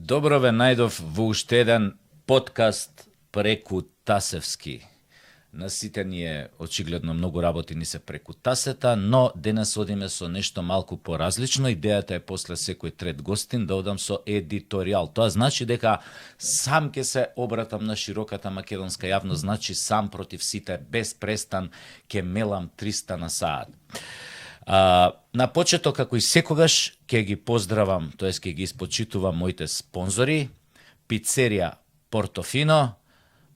Добро ве најдов во уште еден подкаст преку Тасевски. На сите ни е очигледно многу работи ни се преку тасета, но денес одиме со нешто малку поразлично. Идејата е после секој трет гостин да одам со едиторијал. Тоа значи дека сам ќе се обратам на широката македонска јавност, значи сам против сите, без престан, ќе мелам 300 на саат. На почеток, како и секогаш, ќе ги поздравам, тоест ќе ги испочитувам моите спонзори, пицерија Портофино,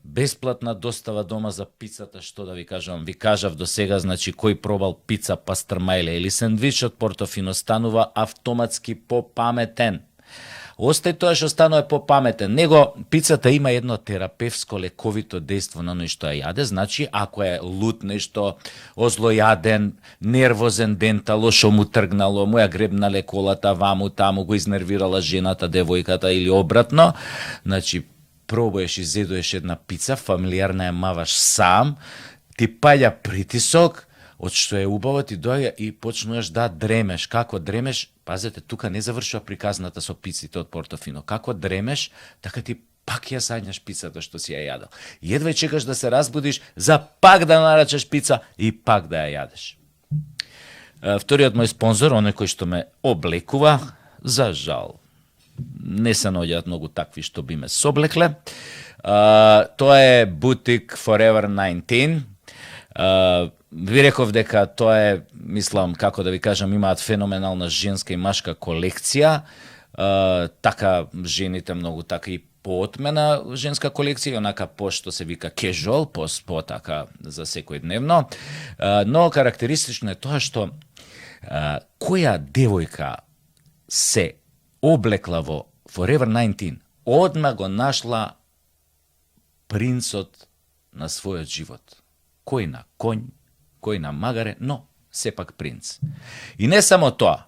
бесплатна достава дома за пицата, што да ви кажам, ви кажав до сега, значи кој пробал пица пастрмајле или сендвич од Портофино станува автоматски попаметен. Остај тоа што станува попаметен. Него пицата има едно терапевско лековито дејство на оној што ја јаде, значи ако е лут нешто, озлојаден, нервозен дента, лошо му тргнало, му ја гребнале колата, ваму таму го изнервирала жената, девојката или обратно, значи пробуеш и зедуеш една пица, фамилиарна ја маваш сам, ти паѓа притисок, од што е убаво ти доаѓа и почнуваш да дремеш. Како дремеш? Пазете, тука не завршува приказната со пиците од Портофино. Како дремеш, така ти пак ја сањаш пицата што си ја јадал. Едва чекаш да се разбудиш, за пак да нарачаш пица и пак да ја јадеш. Вториот мој спонзор, оној кој што ме облекува, за жал, не се наоѓаат многу такви што би ме соблекле. Тоа е бутик Forever 19. Ви реков дека тоа е, мислам, како да ви кажам, имаат феноменална женска и машка колекција. Така жените многу така и поотмена женска колекција, онака по што се вика casual, по така за секојдневно. Но карактеристично е тоа што која девојка се облекла во Forever 19, одма го нашла принцот на својот живот. Кој на конј, кој на магаре, но сепак принц. И не само тоа.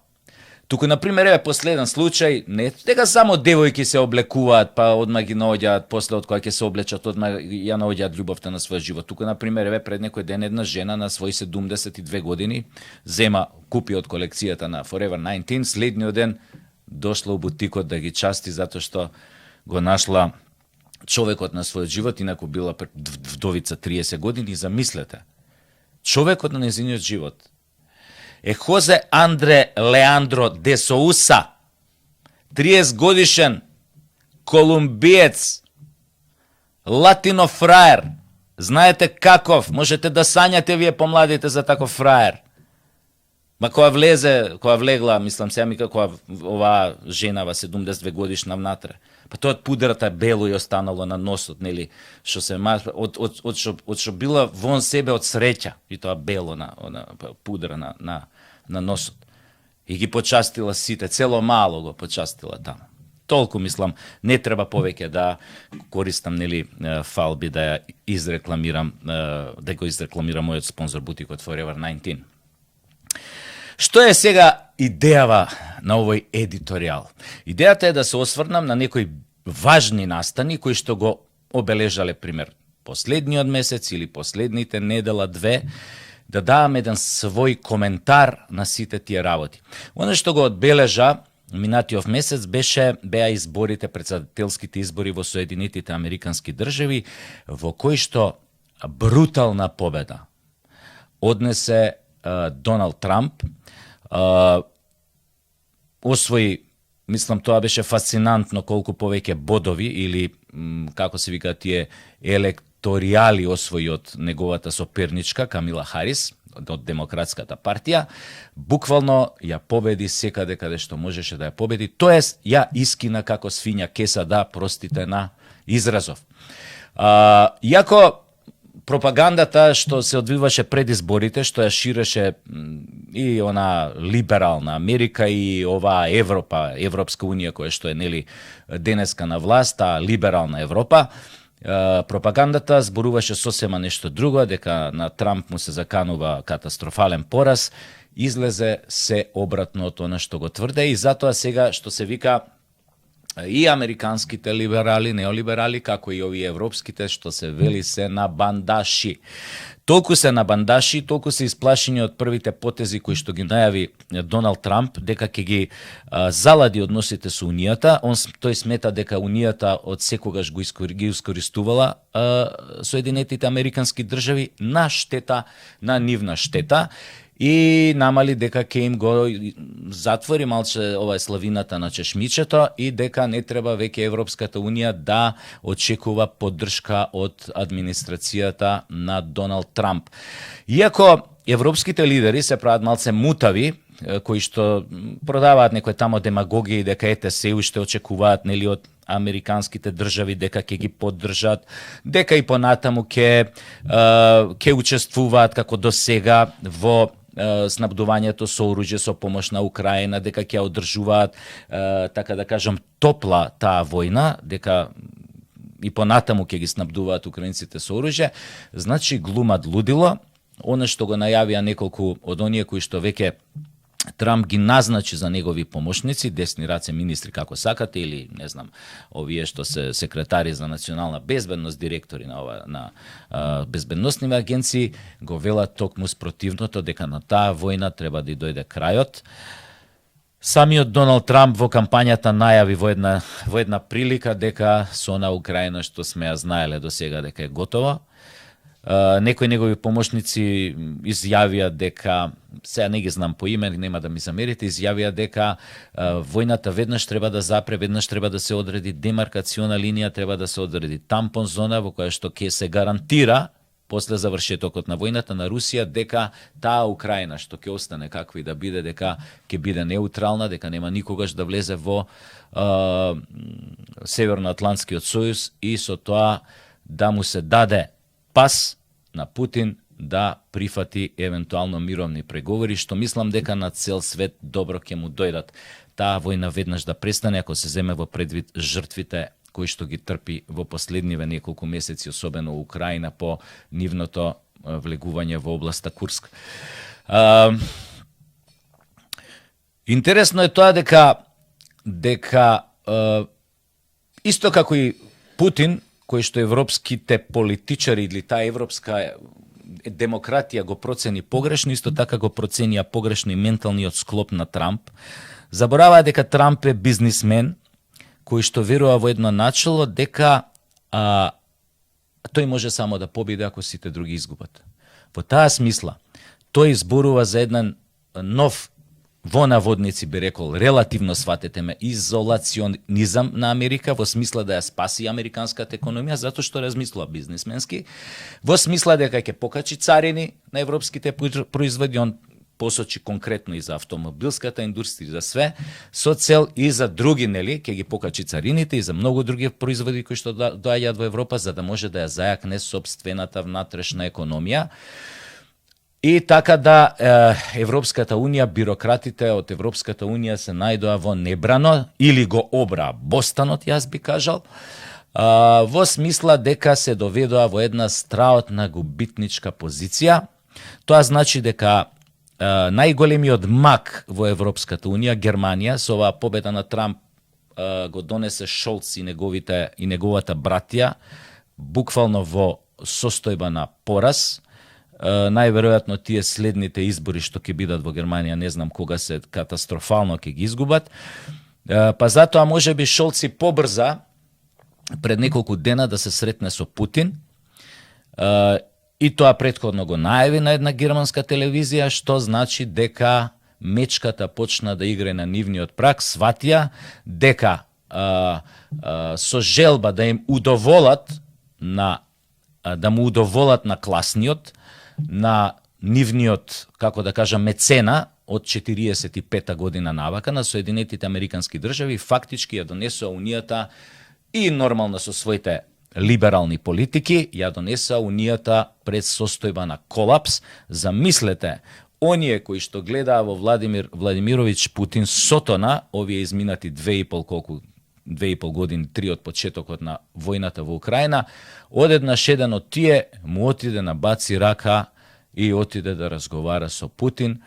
Туку, например, е последен случај, не дека само девојки се облекуваат, па одма ги наоѓаат, после од која ќе се облечат, одма ја наоѓаат љубовта на својот живот. Туку, например, пред некој ден една жена на своји 72 години зема, купи од колекцијата на Forever 19, следниот ден дошла у бутикот да ги части затоа што го нашла човекот на својот живот, инаку била вдовица 30 години. Замислете, човекот на незиниот живот е Хозе Андре Леандро де Соуса, 30 годишен колумбиец, латино фраер. Знаете каков, можете да сањате вие помладите за таков фраер. Ма која влегла, мислам сега ми како оваа женава 72 годишна внатре. Па тоа од пудрата бело и останало на носот, нели, што се од што била вон себе од среќа и тоа бело на пудра на носот. И ги почастила сите, цело мало го почастила таму. Толку, мислам, не треба повеќе да користам, нели, фалби да ја изрекламирам, да го изрекламирам мојот спонзор бутикот Forever 19. Што е сега идејава на овој едиторијал? Идејата е да се осврнам на некои важни настани кои што го обележале, пример, последниот месец или последните недела две, да давам еден свој коментар на сите тие работи. Оно што го одбележа минатиот месец беа изборите, претседателските избори во Соединетите Американски држави, во кои што брутална победа однесе Доналд Трамп. Освои, мислам, тоа беше фасцинантно колку повеќе бодови или, како се вика тие, електоријали освои од неговата соперничка Камила Харис, од Демократската партија, буквално ја победи секаде каде што можеше да ја победи, тоест ја искина како свиња кеса, да, простите на изразов. Иако пропагандата што се одвиваше пред изборите, што ја ширеше и она либерална Америка и оваа Европа, Европска унија која што е, нели, денеска на власт, а либерална Европа, пропагандата зборуваше сосема нешто друго, дека на Трамп му се заканува катастрофален пораз, излезе се обратно од она што го тврде и затоа сега што се вика и американските либерали, неолиберали, како и овие европските, што се вели се на бандаши. Толку се на бандаши, толку се исплашени од првите потези кои што ги најави Доналд Трамп, дека ќе ги залади односите со Унијата. Тој смета дека Унијата од секогаш ги искористувала Соединетите Американски држави на штета, на нивна штета, и намали дека ќе им го затвори малце ова славината на чешмичето и дека не треба веќе Европската Унија да очекува поддршка од администрацијата на Доналд Трамп. Иако европските лидери се прават малце мутави, кои што продаваат некој тамо демагогија дека ете се уште очекуваат нели од американските држави дека ќе ги поддржат, дека и понатаму ќе учествуваат како до сега во снабдувањето со оруџје со помош на Украина, дека ќе одржуваат, така да кажам, топла таа војна, дека и понатаму ќе ги снабдуваат украинците со оруџје, значи глумат лудило. Оно што го најавија неколку од оние кои што веќе Трамп ги назначи за негови помошници, десни раце министри како сакате, или не знам, овие што се секретари за национална безбедност, директори на безбедносни агенции, го велат токму спротивното, дека на таа војна треба да дојде крајот. Самиот Доналд Трамп во кампањата најави во една прилика дека со на Украина што сме ја знаеле до сега дека е готова. Некои негови помошници изјавија дека, сега не ги знам по име, нема да ми замерите, изјавија дека војната веднаш треба да запре, веднаш треба да се одреди демаркациона линија, треба да се одреди тампон зона во која што ќе се гарантира после завршетокот на војната на Русија дека таа Украина што ќе остане каква и да биде, дека ќе биде неутрална, дека нема никогаш да влезе во Северноатлантскиот сојуз и со тоа да му се даде пас на Путин да прифати евентуално мировни преговори, што мислам дека на цел свет добро ќе му дојдат. Таа војна веднаш да престане, ако се земе во предвид жртвите кои што ги трпи во последниве неколку месеци, особено Украина по нивното влегување во областа Курск. Интересно е тоа дека исто како и Путин, кој што европските политичари или таа европска демократија го процени погрешно, исто така го проценија погрешно и менталниот склоп на Трамп. Забораваа дека Трамп е бизнисмен, кој што верува во едно начело дека тој може само да победи ако сите други изгубат. Во таа смисла, тој зборува за еден нов, во наводници би рекол, релативно сватете ме, изолационизам на Америка, во смисла да ја спаси американската економија, затоа што размислува бизнисменски, во смисла дека ќе покачи царини на европските производи, он посочи конкретно и за автомобилската индустрија, за све, со цел и за други, нели, ќе ги покачи царините и за многу други производи кои што доаѓаат во Европа, за да може да ја зајакне собствената внатрешна економија. И така да Европската Унија, бирократите од Европската Унија се најдоа во небрано, или го обра бостанот, јас би кажал, во смисла дека се доведоа во една страотна губитничка позиција. Тоа значи дека најголемиот мак во Европската Унија, Германија, со оваа победа на Трамп го донесе Шолц и неговата братија, буквално во состојба на пораз. Најверојатно тие следните избори што ќе бидат во Германија, не знам кога се катастрофално ќе ги изгубат. Па затоа можеби Шолц и побрза пред неколку дена да се сретне со Путин. И тоа претходно го најави на една германска телевизија, што значи дека мечката почна да игра на нивниот прак, сватија дека со желба да им удоволат да му удоволат на класниот, на нивниот, како да кажам, мецена од 45-та година навака на Соединетите Американски држави, фактички ја донесоа Унијата и нормално со своите либерални политики, ја донесоа Унијата пред состојба на колапс. Замислете, оние кои што гледаа во Владимир Владимирович Путин сотона, овие изминати 2,5 години, 3 од почетокот на војната во Украина, одеднаш еден од тие му отиде на баци рака и отиде да разговара со Путин.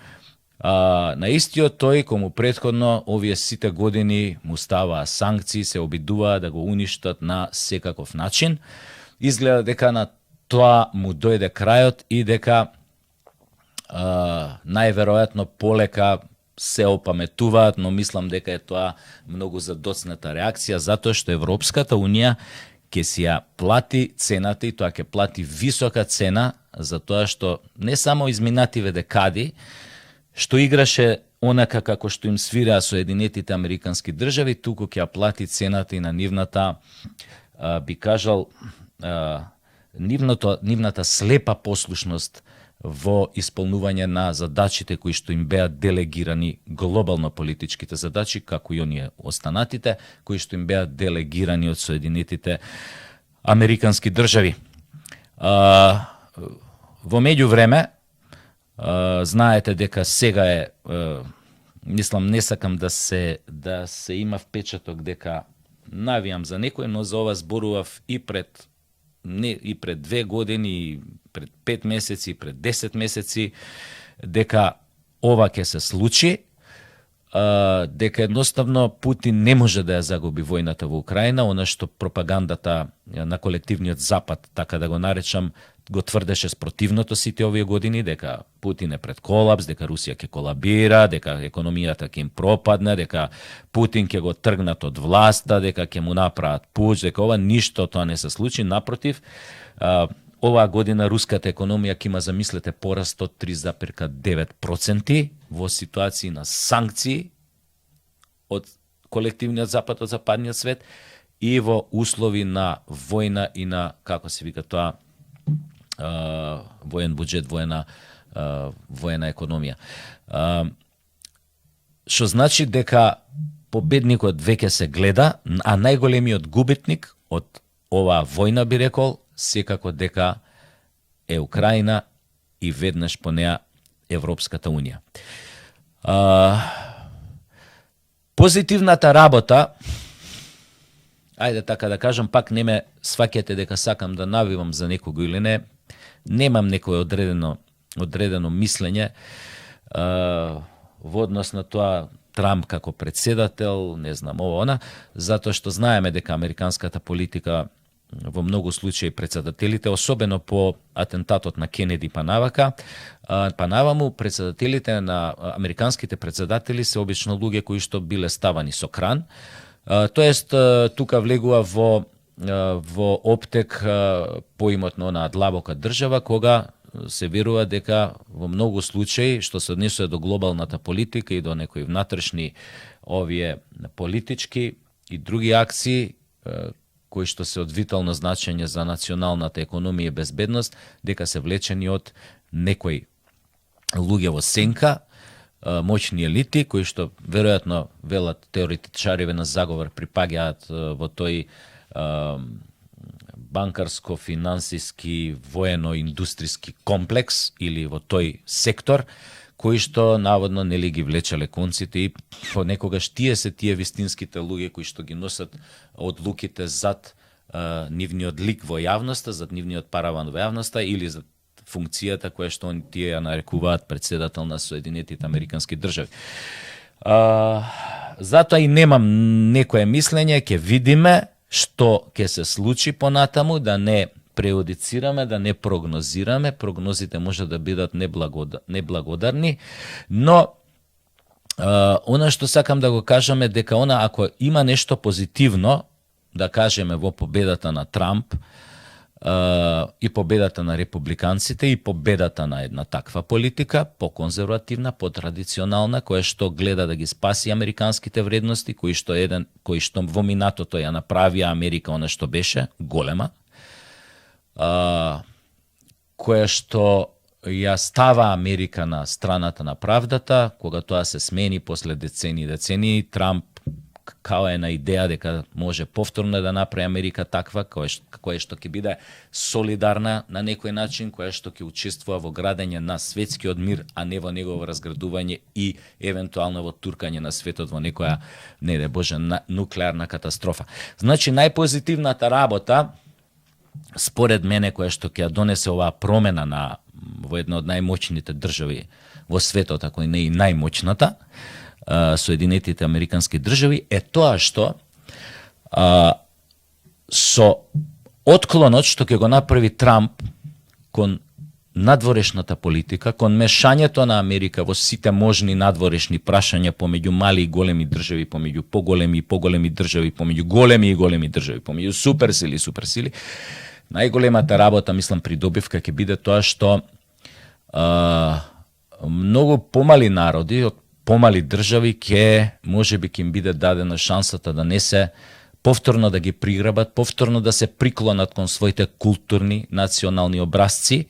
На истиот тој, кому претходно овие сите години му ставаа санкции, се обидуваа да го уништат на секаков начин. Изгледа дека на тоа му дојде крајот и дека најверојатно полека се опаметуваат, но мислам дека е тоа многу задоцната реакција, затоа што Европската Унија ќе си ја плати цената и тоа ќе плати висока цена за тоа што не само изминативе декади, што играше онака како што им свираа Соединетите Американски држави, туку ќе ја плати цената и на нивната, би кажал, нивната слепа послушност во исполнување на задачите кои што им беа делегирани, глобално политичките задачи, како и оние останатите, кои што им беа делегирани од Соединетите Американски држави. Во меѓувреме, знаете дека сега е, мислам, не сакам да се има впечаток дека навијам за некој, но за ова зборував и пред 2 години, пред 5 месеци, пред 10 месеци, дека ова ќе се случи, дека едноставно Путин не може да ја загуби војната во Украина, она што пропагандата на колективниот Запад, така да го наречам, го тврдеше спротивното сите овие години, дека Путин е пред колапс, дека Русија ќе колабира, дека економијата ќе им пропадне, дека Путин ќе го тргнат од власта, дека ќе му направат пуч, дека ова ништо тоа не се случи, напротив, оваа година руската економија ќе има, замислете, пораст од 3,9% во ситуација на санкции од колективниот Запад, од западниот свет и во услови на војна и на, како се вика тоа, воен буџет, воена економија. Што значи дека победникот веќе се гледа, а најголемиот губитник од оваа војна, би рекол, секако дека е Украина и веднаш по неа Европската Унија. Позитивната работа, ајде така да кажам, пак не ме сваќате дека сакам да навивам за некого или не, немам некое одредено мислење во однос на тоа Трамп како председател, не знам ова она, затоа што знаеме дека американската политика во многу случаи председателите, особено по атентатот на Кенеди па наваму, председателите на американските председатели се обично луѓе кои што биле ставани со кран, тоест тука влегува во оптек поимот на онаа длабока држава, кога се верува дека во многу случаи, што се однесува до глобалната политика и до некои внатрешни овие политички и други акции, кои што се од витално значење за националната економија и безбедност, дека се влечени од некои луѓе во сенка, моćни елити, кои што веројатно велат теоретичариве на заговор припаѓаат во тој банкарско-финансиски, воено-индустријски комплекс или во тој сектор, кои што наводно нели ги влечеле конците и понекогаш тие се тие вистинските луѓе кои што ги носат одлуките зад нивниот лик во јавноста, зад нивниот параван во јавноста или за функцијата која што тие ја нарекуваат председател на Соединетите Американски држави. Затоа и немам некое мислење, ќе видиме што ќе се случи понатаму, да не преодицираме, да не прогнозираме, прогнозите може да бидат неблагодарни, но она што сакам да го кажам е дека ако има нешто позитивно, да кажеме во победата на Трамп и победата на републиканците и победата на една таква политика, по-конзервативна, по-традиционална, која што гледа да ги спаси американските вредности, кои што во минатото ја направија Америка она што беше голема, која што ја става Америка на страната на правдата, кога тоа се смени после децении, Трамп као е на идеја дека може повторно да направи Америка таква, која што ќе биде солидарна на некој начин, која што ќе учествува во градење на светскиот мир, а не во негово разградување и евентуално во туркање на светот во некоја, не де Боже, нуклеарна катастрофа. Значи, најпозитивната работа според мене, која што ќе донесе оваа промена во една од најмоćните држави во светот, ако не и најмоćната, Соединетите Американски држави, е тоа што со отклонот што ќе го направи Трамп кон надворешната политика, кон мешањето на Америка во сите можни надворешни прашања помеѓу мали и големи држави, помеѓу поголеми и поголеми држави, помеѓу големи и големи држави, помеѓу суперсили и суперсили, најголемата работа, мислам, придобивка ќе биде тоа што многу помали народи од помали држави можеби ќе им биде дадена шансата да не се повторно да ги приграбат, повторно да се приклонат кон своите културни, национални образци,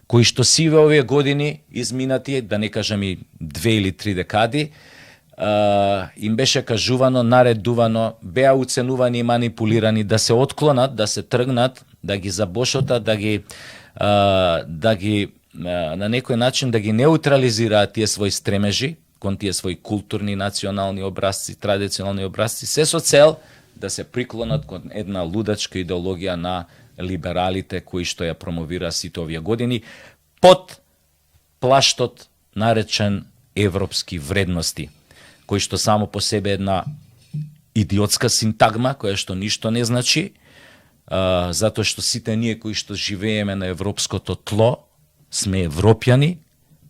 кои што сиве овие години изминати, да не кажам и 2 или 3 декади, им беше кажувано, наредувано, беа уценувани и манипулирани да се отклонат, да се тргнат, да ги забошотат, да ги на некој начин да ги неутрализираат тие своји стремежи кон тие своји културни, национални образци, традиционални образци, се со цел да се приклонат кон една лудачка идеологија на либералите кои што ја промовира сите овие години под плаштот наречен европски вредности, кои што само по себе една идиотска синтагма која што ништо не значи, затоа што сите ние кои што живееме на европското тло сме европјани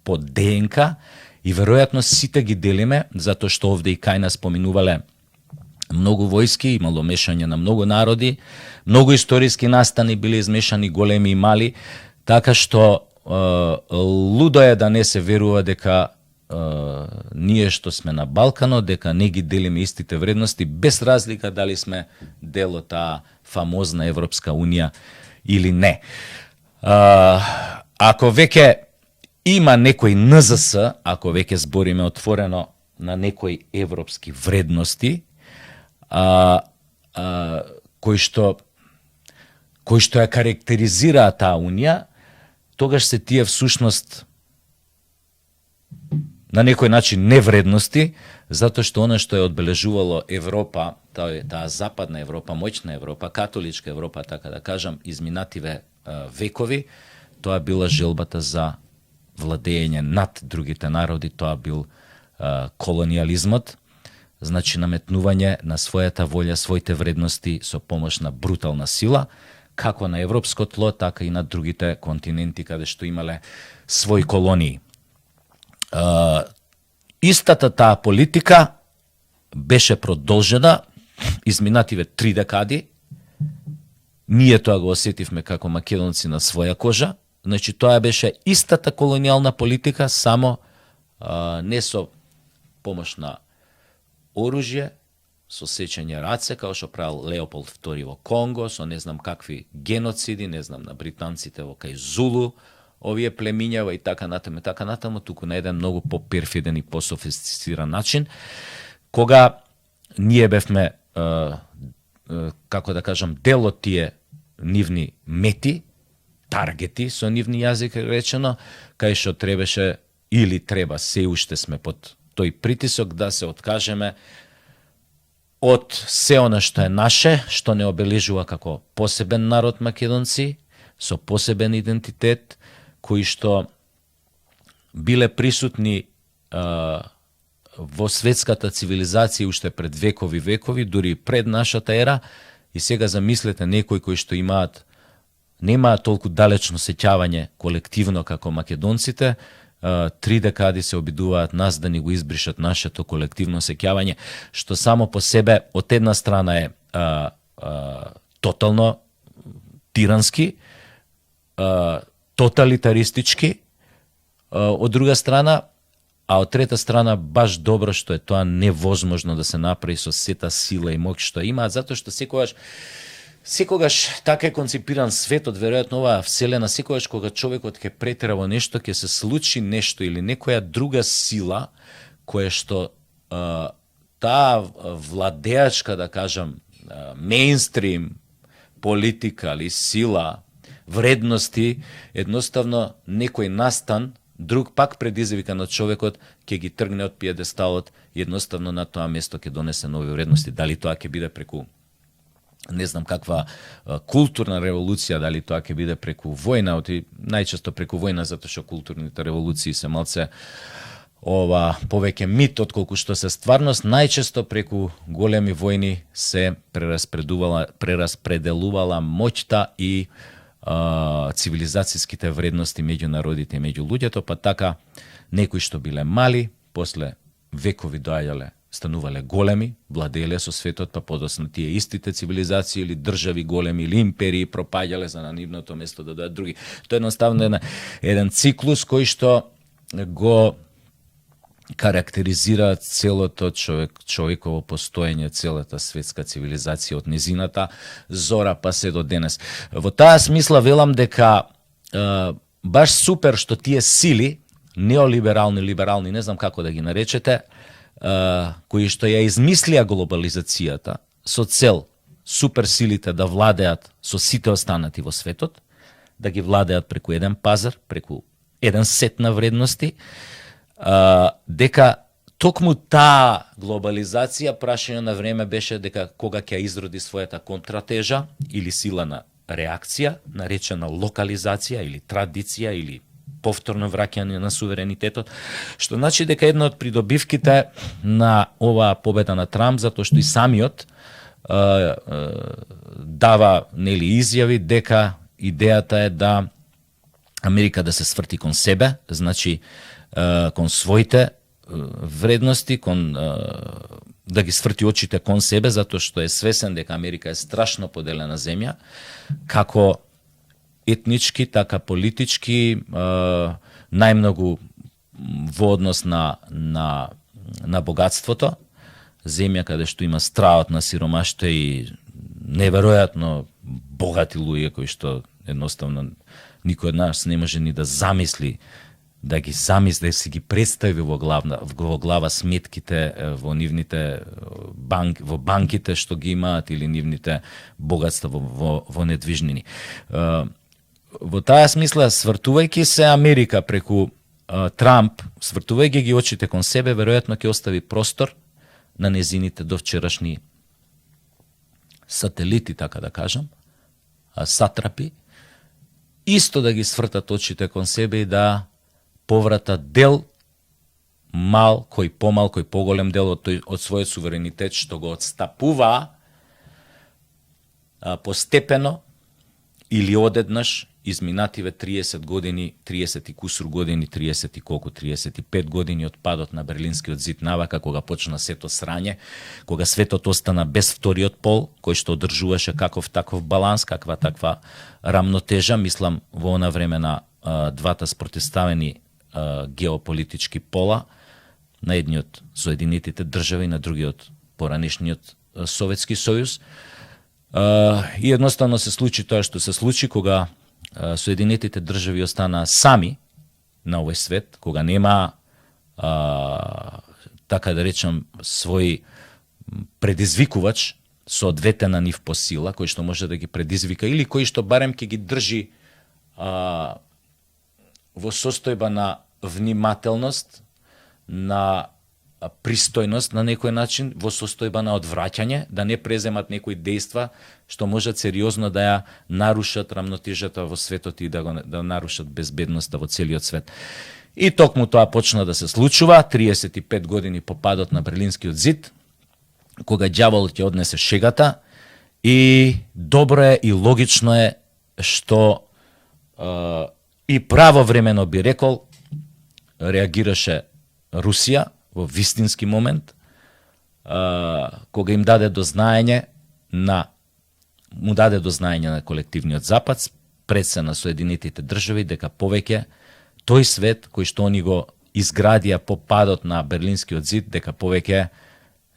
по ДНК и веројатно сите ги делиме, затоа што овде и кај нас поминувале многу војски, имало мешање на многу народи, многу историски настани биле измешани големи и мали, така што лудо е да не се верува дека ние што сме на Балканот, дека не ги делиме истите вредности, без разлика дали сме дел од таа фамозна Европска Унија или не. Ако веќе има некој НЗС, ако веќе збориме отворено на некои европски вредности, кои што ја карактеризираа таа Унија, тогаш се тие всушност на некој начин невредности, затоа што она што е одбележувало Европа, таа западна Европа, моćна Европа, католичка Европа, така да кажам, изминативе векови, тоа била желбата за владење над другите народи, тоа бил колониализмот, значи наметнување на својата волја, своите вредности со помош на брутална сила, како на европско тло, така и на другите континенти каде што имале своји колонии. Истата таа политика беше продолжена изминативе 3 декади. Ние тоа го осетивме како македонци на своја кожа. Значи тоа беше истата колонијална политика, само не со помош на оружје, со сечење раце, како што правил Леополд II во Конго, со не знам какви геноциди, не знам, на британците во кај Зулу, овие племињава и така натаму, туку на еден многу по-перфиден и по-софистициран начин, кога ние бевме, како да кажам, дел од тие нивни мети, таргети, со нивни јазик речено, кај што требаше или треба, се уште сме под тој притисок да се откажеме од се она што е наше, што не обележува како посебен народ македонци, со посебен идентитет, кои што биле присутни во светската цивилизација уште пред векови, дури пред нашата ера, и сега замислете некои кои што немаат толку далечно сеќавање колективно како македонците, 3 декади се обидуваат нас да ни го избришат нашето колективно сеќавање, што само по себе од една страна е тотално тирански, тоталитаристички, од друга страна, а од трета страна баш добро што е тоа невозможно да се направи со сета сила и моќ што имаат, затоа што секогаш така е конципиран светот, веројатно оваа вселена, секогаш кога човекот ќе претера во нешто, ќе се случи нешто или некоја друга сила која што таа владеачка, да кажам, мејнстрим политика или сила, вредности, едноставно некој настан, друг пак предизвика на човекот, ќе ги тргне од пиедесталот и едноставно на тоа место ќе донесе нови вредности. Дали тоа ќе биде преку не знам каква културна револуција, дали тоа ќе биде преку војна, најчесто преку војна, затоа што културните револуции се малце повеќе мит отколку што се стварност, најчесто преку големи војни се прераспределувала моќта и цивилизацијските вредности меѓу народите и меѓу луѓето, па така некои што биле мали, после векови доаѓале, станувале големи, владееле со светот, па подоцна тие истите цивилизации или држави големи или империи пропаѓале за на нивното место да доаѓаат други. Тоа е едноставно еден циклус кој што го карактеризира целото човеково постоење, целата светска цивилизација од низината зора па се до денес. Во таа смисла велам дека баш супер што тие сили, неолиберални, либерални, не знам како да ги наречете, кои што ја измислија глобализацијата со цел суперсилите да владеат со сите останати во светот, да ги владеат преку еден пазар, преку еден сет на вредности, дека токму таа глобализација прашање на време беше дека кога ќе изроди својата контратежа или сила на реакција, наречена локализација или традиција или повторно враќање на суверенитетот, што значи дека една од придобивките на оваа победа на Трамп, затоа што и самиот дава изјави дека идејата е да Америка да се сврти кон себе, значи кон своите вредности, да ги сврти очите кон себе, затоа што е свесен дека Америка е страшно поделена земја, како етнички, така политички, најмногу во однос на богатството, земја каде што има страот на сиромаштво и неверојатно богати луѓе кои што едноставно никој од нас не може ни да замисли, да си ги представи во глава сметките во нивните во банките што ги имаат или нивните богатства во недвижнини. Во таа смисла, свртувајќи се Америка преку Трамп, свртувајќи ги очите кон себе, веројатно ќе остави простор на незините довчерашни сателити, така да кажам, сатрапи, исто да ги свртат очите кон себе и да повратат дел, кој помал, кој поголем дел од својот суверенитет што го отстапува постепено или одеднаш изминативе 30 години, 30 и кусур години, 35 години од падот на Берлинскиот зид навака, кога почна сето срање, кога светот остана без вториот пол, кој што одржуваше таков баланс, каква таква рамнотежа, мислам во она време на двата спротивставени геополитички пола, на едниот Соединетите држави, на другиот поранешниот Советски сојуз. И едноставно се случи тоа што се случи, кога Соединетите држави останаа сами на овој свет, кога нема, така да речем, свој предизвикувач со двете на нив по сила, кој што може да ги предизвика или кој што барем ќе ги држи во состојба на внимателност, на пристојност на некој начин, во состојба на одвраќање, да не преземат некои дејства што можат сериозно да ја нарушат рамнотежата во светот и да нарушат безбедноста во целиот свет. И токму тоа почна да се случува 35 години по падот на Берлинскиот зид, кога ѓаволот ќе однесе шегата, и добро е и логично е што и правовремено би рекол реагираше Русија во вистински момент, кога му даде до знаење на колективниот Запад, пред се на Соединетите држави, дека повеќе тој свет кој што они го изградија по падот на Берлинскиот зид, дека повеќе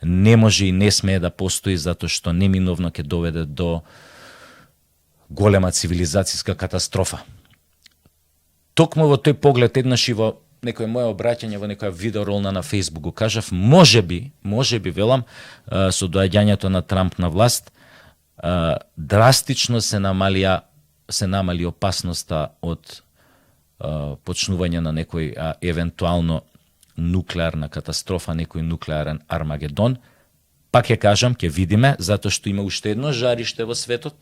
не може и не смее да постои, затоа што неминовно ќе доведе до голема цивилизацијска катастрофа. Токму во тој поглед, еднаш и во некој моје обраќање во некоја видеоролна на Facebook го кажав, може би велам, со доаѓањето на Трамп на власт, драстично се намали опасноста од почнување на некој евентуално нуклеарна катастрофа, некој нуклеарен Армагедон, Пак ќе кажам, ќе видиме, затоа што има уште едно жариште во светот,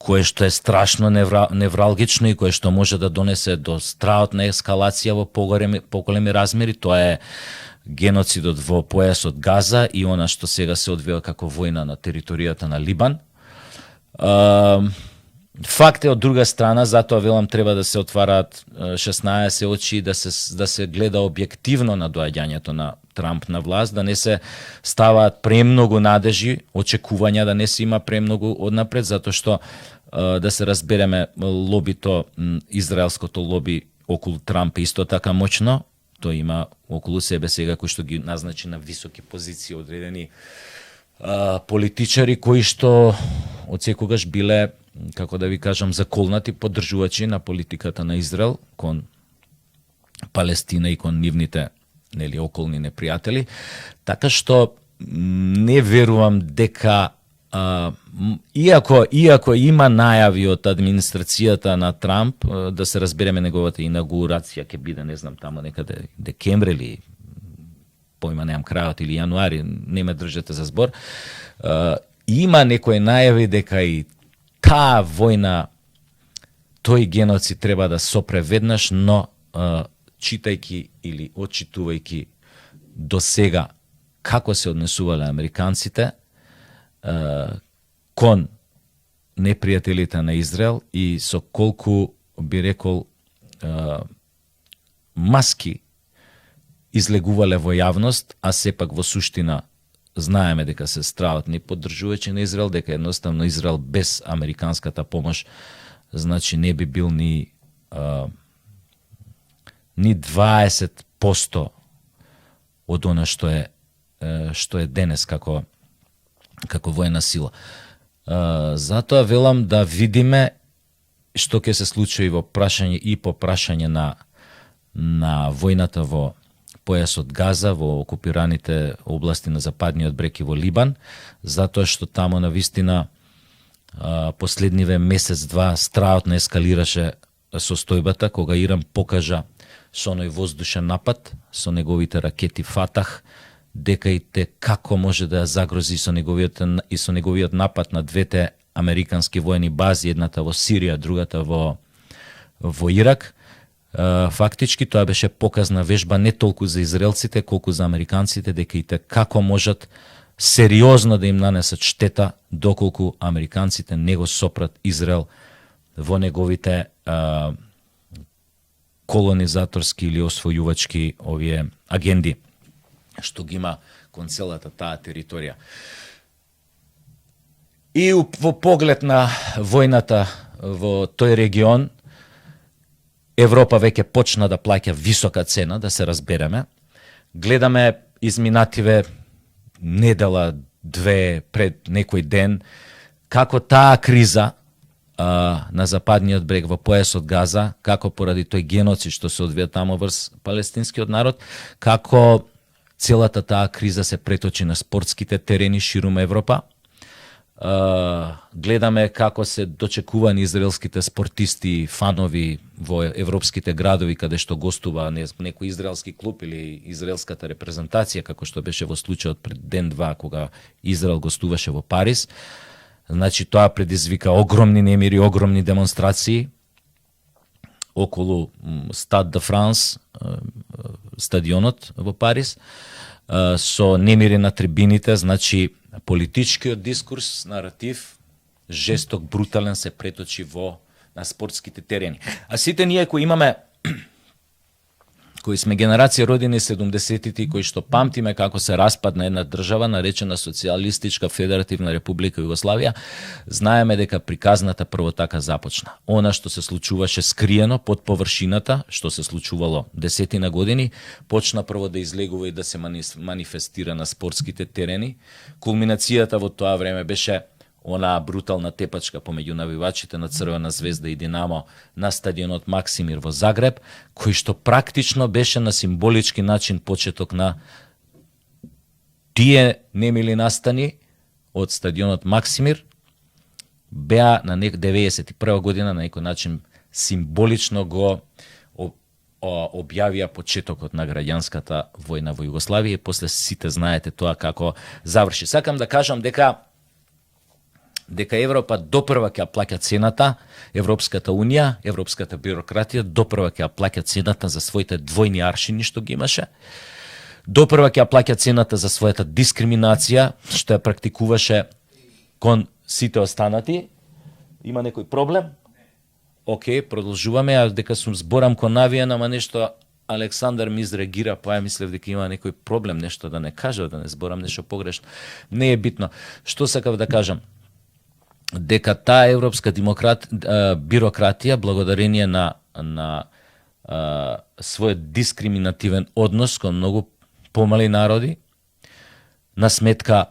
кое што е страшно невралгично и кое што може да донесе до страотна ескалација во поголеми размери, тоа е геноцидот во појасот Газа и она што сега се одвива како војна на територијата на Либан. Факт е од друга страна, затоа велам треба да се отвараат 16 очи и да се гледа објективно на доаѓањето на Трамп на власт, да не се ставаат премногу надежи, очекувања да не се има премногу однапред, затоа што да се разбереме, лобито, израелското лоби околу Трамп е исто така моќно. Тој има околу себе сега кои што ги назначи на високи позиции одредени политичари кои што од секогаш биле, како да ви кажам, заколнати поддржувачи на политиката на Израел кон Палестина и кон нивните околни непријатели. Така што не верувам дека иако има најави од администрацијата на Трамп, да се разбереме, неговата инаугурација ќе биде, не знам, тамо некаде декември или појма немам крајот, или јануари, не ме држете за збор, има некои најави дека и таа војна, тој геноцид треба да сопре веднаш, но читајќи или очитувајќи до сега како се однесувале американците кон непријателите на Израел и со колку, би рекол, маски излегувале во јавност, а сепак во суштина знаеме дека се страотни поддржувачи на Израел, дека едноставно Израел без американската помош значи не би бил ни 20% од она што е денес како војна сила. Затоа велам да видиме што ќе се случи во прашање и по прашање на војната во појасот Газа, во окупираните области на западниот брег и во Либан, затоа што тамо на вистина последниве месец-два страотно ескалираше состојбата, кога Иран покажа со оној воздушен напад, со неговите ракети Фатах, дека и те како може да ја загрози со неговиот напад на двете американски војни бази, едната во Сирија, другата во Ирак. Фактички тоа беше показна вежба не толку за израелците, колку за американците, дека и те како можат сериозно да им нанесат штета доколку американците не го сопрат Израел во неговите колонизаторски или освојувачки овие агенди што ги има кон целата таа територија. И во поглед на војната во тој регион, Европа веќе почна да плаќа висока цена, да се разбереме. Гледаме изминативе недела, две, пред некој ден, како таа криза на западниот брег во појасот Газа, како поради тој геноцид што се одвија тамо врз палестинскиот народ, како целата таа криза се преточи на спортските терени ширум Европа. Гледаме како се дочекувани израелските спортисти, фанови во европските градови каде што гостува некој израелски клуб или израелската репрезентација, како што беше во случајот пред ден-два кога Израел гостуваше во Париз. Значи тоа предизвика огромни немири, огромни демонстрации околу Стад де Франс, стадионот во Париз, со немири на трибините, значи политичкиот дискурс, наратив, жесток, брутален се преточи на спортските терени. А сите ние кои имаме, кои сме генерација родени 70-тите и кои што памтиме како се распадна една држава наречена Социјалистичка Федеративна Република Југославија, знаеме дека приказната прво така започна. Она што се случуваше скриено под површината, што се случувало десетина години, почна прво да излегува и да се манифестира на спортските терени. Кулминацијата во тоа време беше онаа брутална тепачка помеѓу навивачите на Црвена звезда и Динамо на стадионот Максимир во Загреб, кој што практично беше на символички начин почеток на тие немили настани од стадионот Максимир, беа на 91 година на некој начин символично го објавија почетокот на граѓанската војна во Југославија и после сите знаете тоа како заврши. Сакам да кажам дека Европа допрва ќе плаќа цената, Европската унија, европската бюрократија допрва ќе плаќа цената за своите двојни аршини што ги имаше. Допрва ќе плаќа цената за својата дискриминација што ја практикуваше кон сите останати. Има некој проблем? Океј, продолжуваме, а дека сум зборам кон навиен, ама нешто Александар ми изреагира, па ја мислев дека има некој проблем, нешто да не кажа, да не зборам нешто погрешно. Не е битно. Што сакав да кажам? Дека таа европска бюрократија, благодарение на својот дискриминативен однос кон многу помали народи, на сметка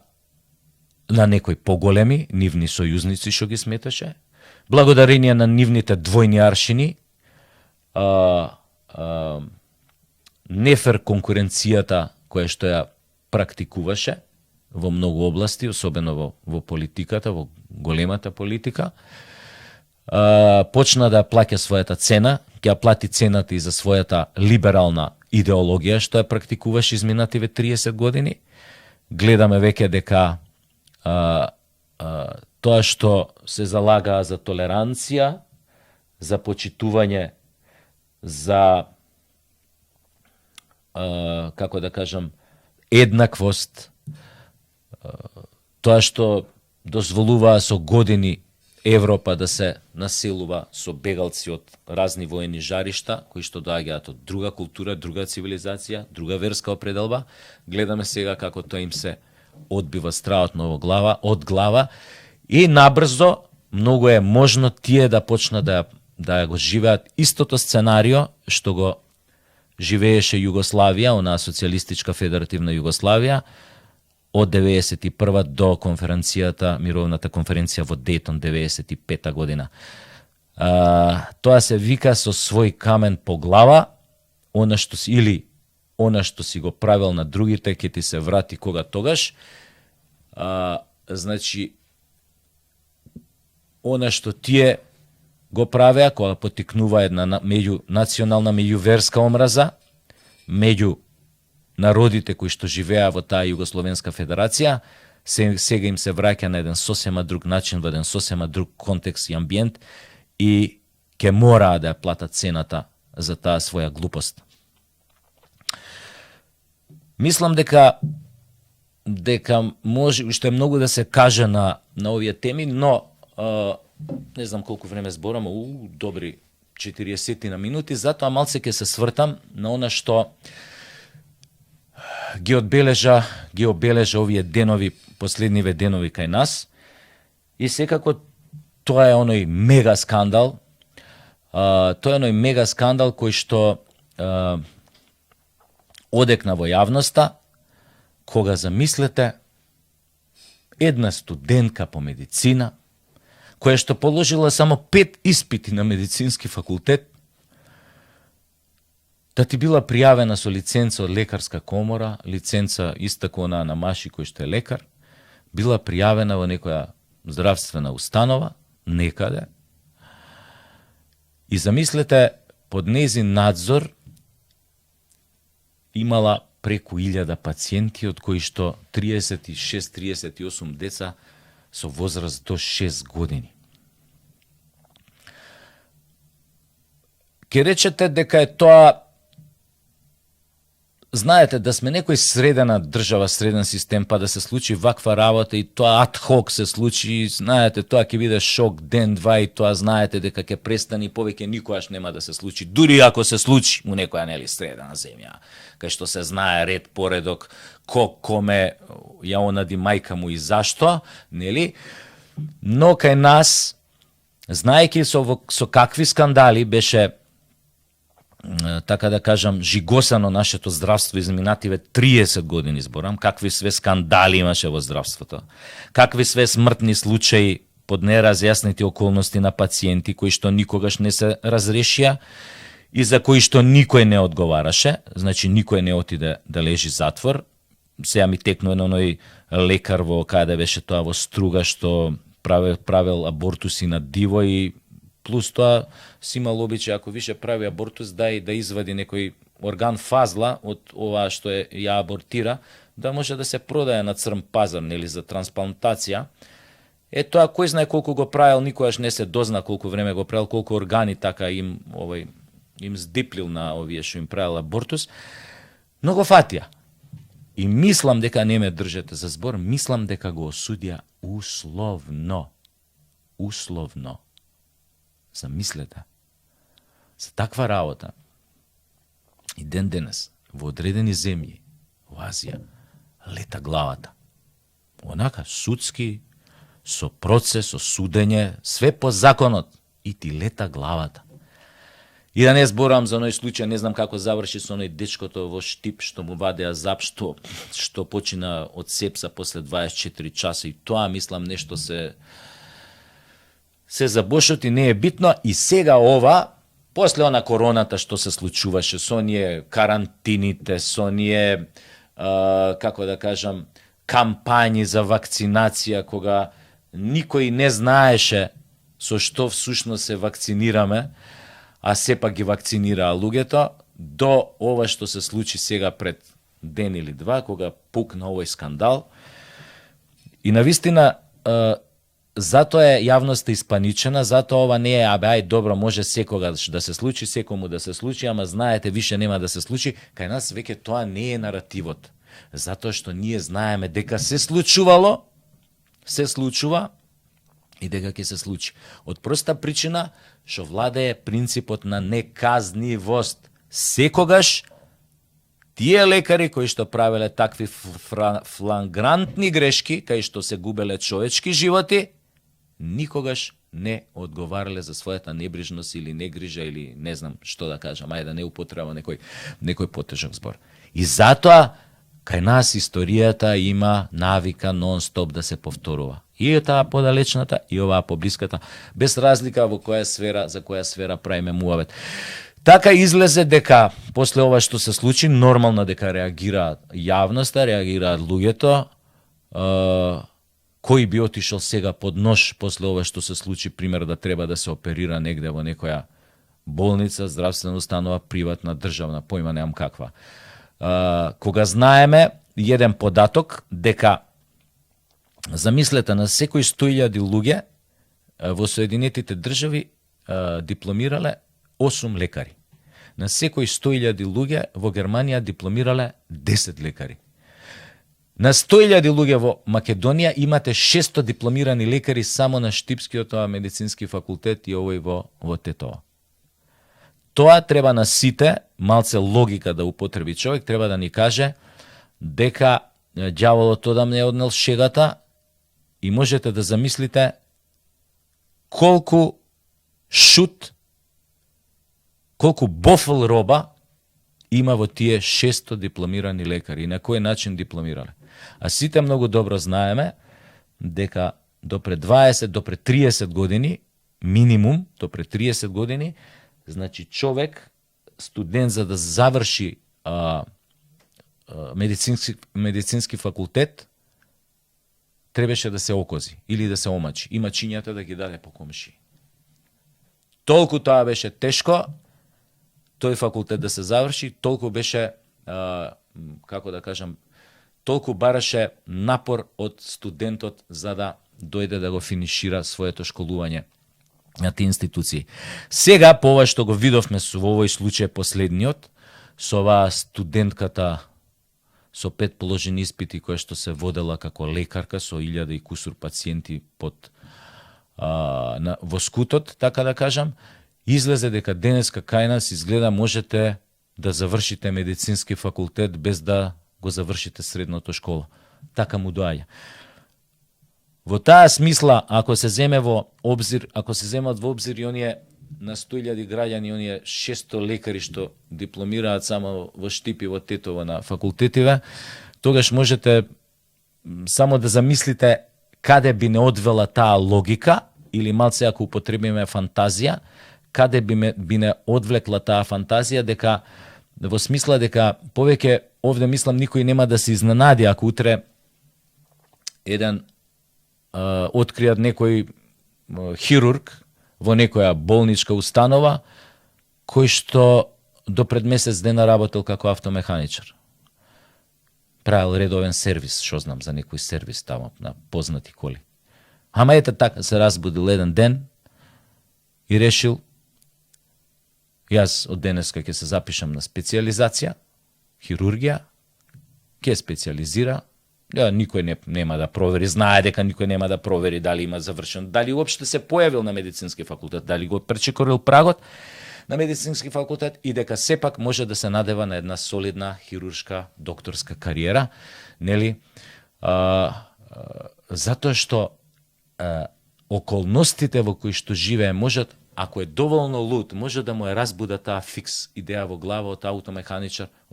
на некои поголеми, нивни сојузници што ги сметаше, благодарение на нивните двојни аршини, нефер конкуренцијата која што ја практикуваше во многу области, особено во политиката, во големата политика, почна да плаќа својата цена, ќе плати цената и за својата либерална идеологија што ја практикуваше изминативе 30 години. Гледаме веќе дека тоа што се залагаа за толеранција, за почитување, за како да кажам, еднаквост, тоа што дозволуваа со години Европа да се населува со бегалци од разни воени жаришта, кои што доаѓаат од друга култура, друга цивилизација, друга верска определба. Гледаме сега како тоа им се одбива страотно од глава и набрзо многу е можно тие да почнат да го живеат истото сценарио што го живееше Југославија, онаа социјалистичка федеративна Југославија, од 91 до мировната конференција во Дејтон 95 година. Тоа се вика со свој камен по глава, она што си го правил на другите ќе ти се врати кога тогаш. Значи, она што тие го правеа, кога потикнува една меѓунационална, меѓуверска омраза, меѓу народите кои што живеа во таа Југословенска федерација, сега им се враќа на еден сосема друг начин, во еден сосема друг контекст и амбиент и ќе мораа да ја платат цената за таа своја глупост. Мислам дека може уште многу да се каже на овие теми, но не знам колку време зборам, добри 40 на минути, затоа малце ќе се свртам на она што ги обележа овие денови, последниве денови кај нас. И секако тоа е оној мега скандал. Тоа е оној мега скандал кој што одекна во јавноста, кога замислете една студентка по медицина, која што положила само 5 испити на медицински факултет, да ти била пријавена со лиценца од лекарска комора, лиценца истако на Маши кој што е лекар, била пријавена во некоја здравствена установа, некаде, и замислете, под нејзин надзор имала преку 1000 пациенти, од кои што 36-38 деца со возраст до 6 години. Ке речете дека е тоа, знаете, да сме некој средена држава, среден систем, па да се случи ваква работа и тоа адхок се случи, знаете, тоа ќе биде шок ден, два и тоа знаете дека ќе престани, повеќе никогаш нема да се случи, дури ако се случи у некоја нели средена земја, кај што се знае ред, поредок, коме ја онади мајка му и зашто, нели? Но кај нас, знаејќи со какви скандали беше, така да кажам, жигосано нашето здравство изминативе 30 години, зборам, какви све скандали имаше во здравството, какви све смртни случаи под неразјаснети околности на пациенти кои што никогаш не се разрешија и за кои што никој не одговараше, значи никој не отиде да лежи затвор. Сега ми текнува на оној лекар во каде беше тоа во Струга што правил абортуси на диво и плюс тоа си имал обичај, ако више прави абортус, да извади некој орган фазла од ова што ја абортира, да може да се продае на црн пазар, нели, за трансплантација. Тоа кој знае колку го правил, никогаш не се дозна колку време го правил, колку органи така им здиплил на овие што им правил абортус, но го фатија. И мислам дека не ме држете за збор, мислам дека го осудија условно. Условно. Замислете. За таква работа. И ден денес, во одредени земји, во Азија, лета главата. Онака, судски, со процес, со судење, све по законот, и ти лета главата. И да не зборам за оној случај, не знам како заврши со оној дечкото во Штип, што му вадеа зап, што почина од сепса после 24 часа, и тоа, мислам, нешто се забошоти, не е битно, и сега ова, после она короната што се случуваше, со оние карантините, со оние, како да кажам, кампањи за вакцинација, кога никој не знаеше со што всушност се вакцинираме, а сепак ги вакцинираа луѓето, до ова што се случи сега пред ден или два, кога пукна овој скандал. И навистина, затоа е јавноста испаничена, затоа ова не е, ајде, добро, може секогаш да се случи, секому да се случи, ама знаете, више нема да се случи. Кај нас веќе тоа не е наративот. Затоа што ние знаеме дека се случувало, се случува и дека ќе се случи. Од проста причина што владее принципот на неказнивост. Секогаш тие лекари кои што правеле такви флагрантни грешки, кај што се губеле човечки животи, никогаш не одговарале за својата небрижност или негрижа или не знам што да кажам, ајде да не употребам некој потежок збор. И затоа кај нас историјата има навика нон-стоп да се повторува. И таа подалечната, и оваа поблиската, без разлика во која сфера, за која сфера правиме муавет. Така излезе дека после ова што се случи, нормално дека реагираат јавноста, реагираат луѓето, кој би отишол сега под нож после ова што се случи, пример да треба да се оперира негде во некоја болница, здравствена установа, приватна, државна, појма немам каква. Кога знаеме еден податок дека замислете на секој 100.000 луѓе во Соединетите држави дипломирале 8 лекари. На секој 100.000 луѓе во Германија дипломирале 10 лекари. На 100.000 луѓе во Македонија имате 600 дипломирани лекари само на Штипскиот медицински факултет и овој во Тетово. Тоа треба на сите, малце логика да употреби човек, треба да ни каже дека ѓаволот одам не однел шегата и можете да замислите колку шут, колку бофл роба има во тие 600 дипломирани лекари и на кој начин дипломирале. А сите многу добро знаеме дека до пред 20, до пред 30 години, минимум, до пред 30 години, значи човек, студент за да заврши медицински факултет, требаше да се окози или да се омачи. И мачињата да ги даде по комши. Толку тоа беше тешко, тој факултет да се заврши, толку беше, како да кажам, толку бараше напор од студентот за да дојде да го финишира своето школување на тие институции. Сега, по ова што го видовме во овој случај последниот, со оваа студентката со 5 положени испити која што се водела како лекарка со 1000 и кусур пациенти во скутот, така да кажам, излезе дека денеска кај нас изгледа можете да завршите медицински факултет без да го завршите средното школа. Така му доаѓа. Во таа смисла, ако се земе во обзир, ако се земат во обзир и оние на 100.000 граѓани, оние 600 лекари што дипломираат само во Штип и во Тетово на факултетиве, тогаш можете само да замислите каде би не одвела таа логика, или малце ако употребиме фантазија, каде би не одвлекла таа фантазија, дека во смисла дека повеќе овде мислам никој нема да се изненади ако утре откријат некој хирург во некоја болничка установа, кој што до пред месец дена работел како автомеханичар. Правил редовен сервис, што знам за некој сервис тамо на познати коли. Ама ете така се разбудил еден ден и решил јас од денеска ќе се запишам на специализација, хирургија, ќе специализира. Никој нема да провери, знае дека никој нема да провери дали има завршен, дали уопште се појавил на медицински факултет, дали го пречекорил прагот на медицински факултет и дека сепак може да се надева на една солидна хируршка докторска кариера, нели? Затоа што околностите во кои што живее можат, ако е доволно луд, може да му е разбуда таа фикс идеја во глава од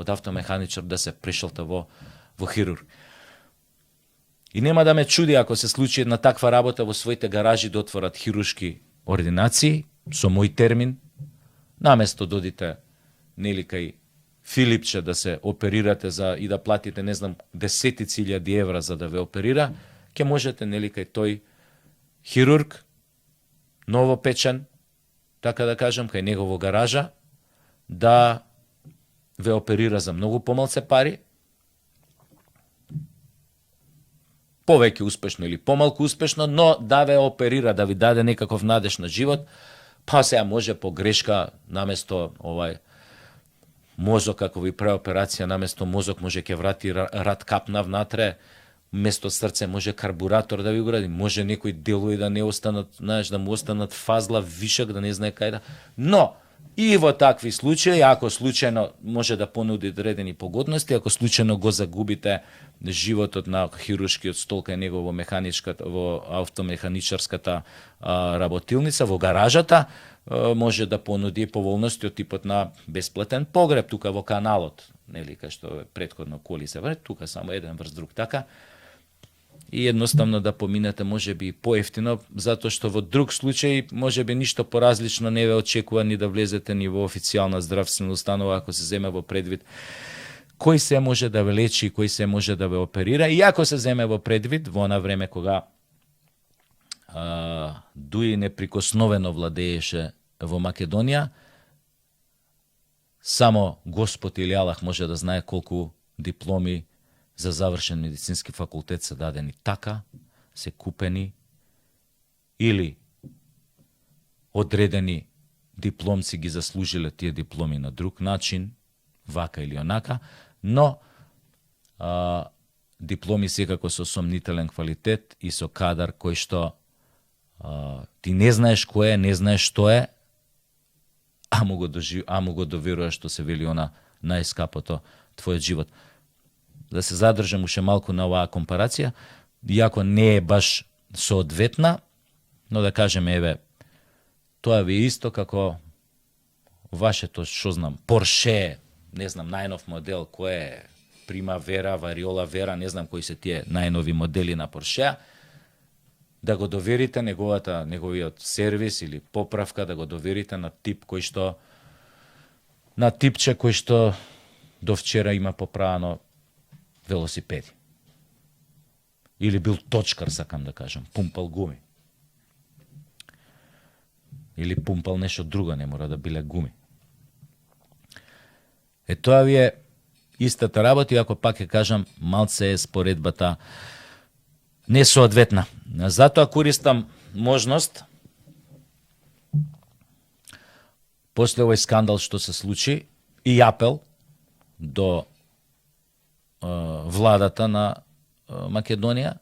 автомеханичар да се прешалта во хирург. И нема да ме чуди ако се случи една таква работа во своите гаражи да отворат хируршки ординации, со мој термин, наместо додите нели кај Филипче да се оперирате и да платите, не знам, десетици илјади евра за да ве оперира, ќе можете нели кај тој хирург, новопечен, така да кажам, кај негово гаража, да ве оперира за многу помалце пари, повеќе успешно или помалку успешно, но да ве оперира, да ви даде некаков надеж на живот, па сега може по грешка, наместо мозок, ако ви прави операција, наместо мозок може ќе врати рад капна внатре, место срце може карбуратор да ви уради, може некои делови да не останат, знаеш, да му останат фазла вишак, да не знае кај да. Но и во такви случаи, ако случајно може да понуди одредени погодности, ако случајно го загубите животот на хируршкиот стол кај него во автомеханичарската работилница, во гаражата, може да понуди поволности од типот на бесплатен погреб тука во каналот, нели, кај што претходно коли се врат, тука само еден врз друг така. И едноставно да поминете можеби поевтино, затоа што во друг случај можеби ништо поразлично не ве очекува ни да влезете ни во официјална здравствена установа, ако се земе во предвид кој се може да ве лечи, кој се може да ве оперира, и ако се земе во предвид во она време кога Дуи неприкосновено владееше во Македонија, само Господ или Аллах може да знае колку дипломи за завршен медицински факултет се дадени така, се купени, или одредени дипломци ги заслужиле тие дипломи на друг начин, вака или онака, но дипломи секако со сомнителен квалитет и со кадар кој што ти не знаеш кој е, не знаеш што е, а му го доверуваш што се вели она најскапото твојот живот. Да се задржам уште малку на оваа компарација, иако не е баш соодветна, но да кажеме, еве, тоа ви е исто како вашето, што знам, Порше, не знам, најнов модел, кој е Примавера, Вариола Вера, не знам кои се тие најнови модели на Порше, да го доверите неговиот сервис или поправка, да го доверите на тип кој што, на типче кој што до вчера има поправено велосипеди. Или бил точкар, сакам да кажам, пумпал гуми. Или пумпал нешто друго, не мора да биле гуми. Тоа ви е истата работа, иако пак ќе кажам, малце е споредбата несоодветна. Затоа користам можност, после овој скандал што се случи, и апел до владата на Македонија,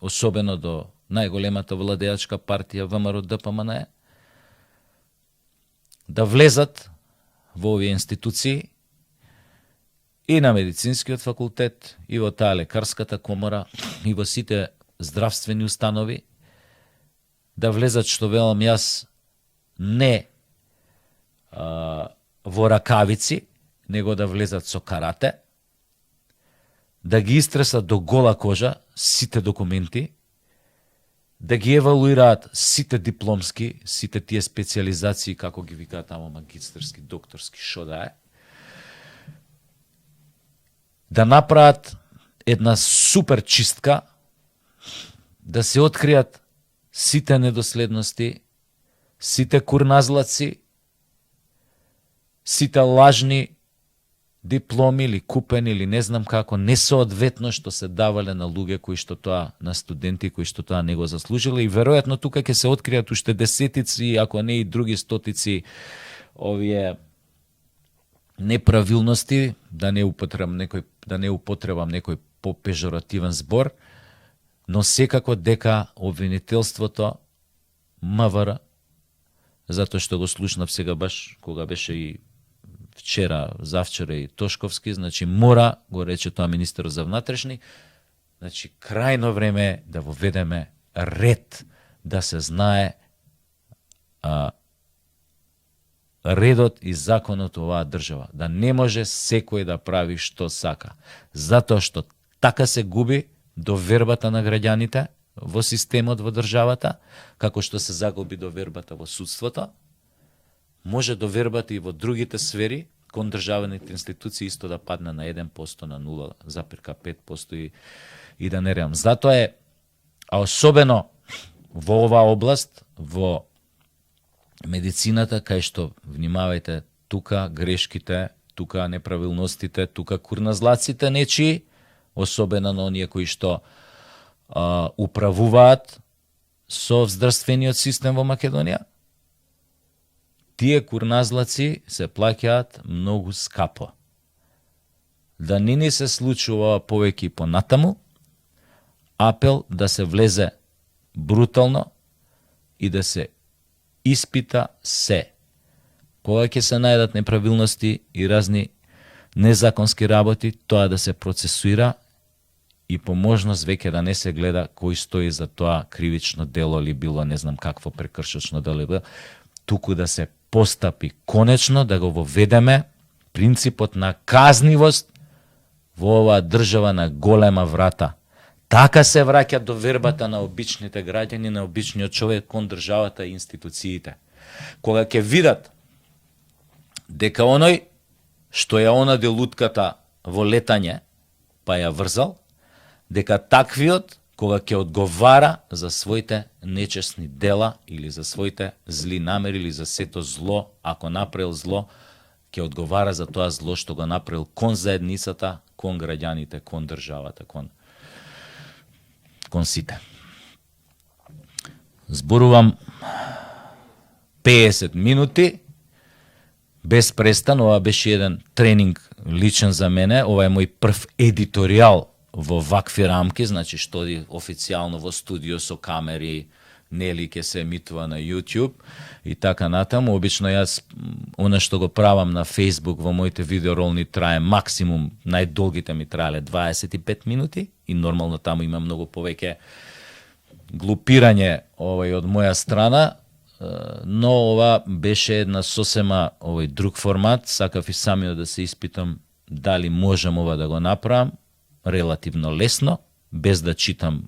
особено до најголемата владеачка партија ВМРО-ДПМНЕ, да влезат во овие институции и на медицинскиот факултет, и во таа лекарската комора, и во сите здравствени установи, да влезат, што велам јас, не во ракавици, него да влезат со карате, да ги истресат до гола кожа сите документи, да ги евалуираат сите дипломски, сите тие специализации, како ги викаат тамо магистерски, докторски, шо да е, да направат една супер чистка, да се откријат сите недоследности, сите курназлаци, сите лажни дипломи или купени или не знам како, несоодветно што се давале на луѓе кои што тоа, на студенти кои што тоа не го заслужиле, и веројатно тука ќе се откријат уште десетици, ако не и други стотици овие неправилности, да не употребам некој попежоративен збор, но секако дека обвинителството МВР, затоа што го слушнав сега баш кога беше и вчера, завчера и Тошковски, значи мора, го рече тоа министерот за внатрешни, значи крајно време е да воведеме ред, да се знае редот и законот оваа држава, да не може секој да прави што сака, затоа што така се губи довербата на граѓаните во системот во државата, како што се загуби довербата во судството, може довербата и во другите сфери, кон државните институции исто да падне на 1%, на 0,5% и да не реам. Затоа е, а особено во оваа област, во медицината, кај што, внимавајте, тука грешките, тука неправилностите, тука курназлаците нечии, особено на оние кои што управуваат со здравствениот систем во Македонија, тие курназлаци се плаќаат многу скапо. Да не ни се случува повеќе и понатаму, апел да се влезе брутално и да се испита се. Кога ќе се најдат неправилности и разни незаконски работи, тоа да се процесуира и по можност веќе да не се гледа кој стои за тоа кривично дело или било не знам какво прекршочно дело, туку да се постапи конечно, да го воведеме принципот на казнивост во оваа држава на голема врата. Така се враќа до вербата на обичните граѓани, на обичниот човек кон државата и институциите. Кога ќе видат дека оној што ја онаде лутката во летање, па ја врзал, дека таквиот, кога ќе одговара за своите нечесни дела или за своите зли намери или за сето зло, ако направил зло, ќе одговара за тоа зло што го направил кон заедницата, кон граѓаните, кон државата, кон сите. Зборувам 50 минути, без престан. Ова беше еден тренинг личен за мене. Ова е мој прв едиторијал во вакви рамки, значи што официјално во студио со камери, нели ќе се емитува на YouTube и така натаму. Обично јас, она што го правам на Facebook во моите видеоролни трае максимум, најдолгите ми траеле 25 минути и нормално таму има многу повеќе глупирање од моја страна, но ова беше една сосема друг формат. Сакав и самиот да се испитам дали можам ова да го направам релативно лесно, без да читам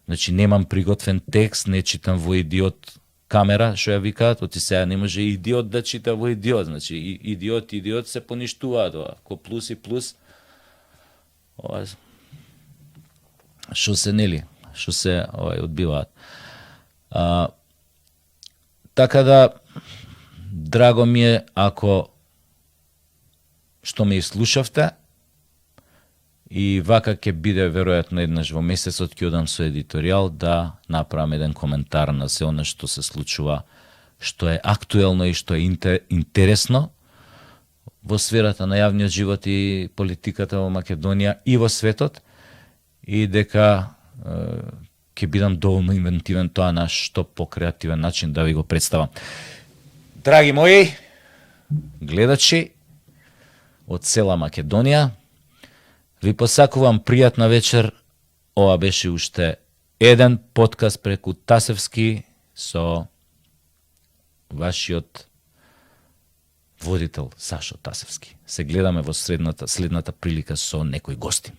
значи немам приготвен текст, не читам во идиот камера, што ја викаат, оти сега не може идиот да чита во идиот, значи идиот се поништуваат, ко плюс и плюс, што се нели, што се одбиваат. Така да, драго ми е ако што ме слушавте, и вака ќе биде веројатно еднаш во месецот ќе одам со едиторијал да направам еден коментар на се она што се случува, што е актуелно и што е интересно во сферата на јавниот живот и политиката во Македонија и во светот, и дека ќе бидам доволно инвентивен тоа на што покреативен начин да ви го представам. Драги мои гледачи од цела Македонија, ви посакувам пријатна вечер. Ова беше уште еден подкаст преку Тасевски со вашиот водител Сашо Тасевски. Се гледаме во следната прилика со некои гости.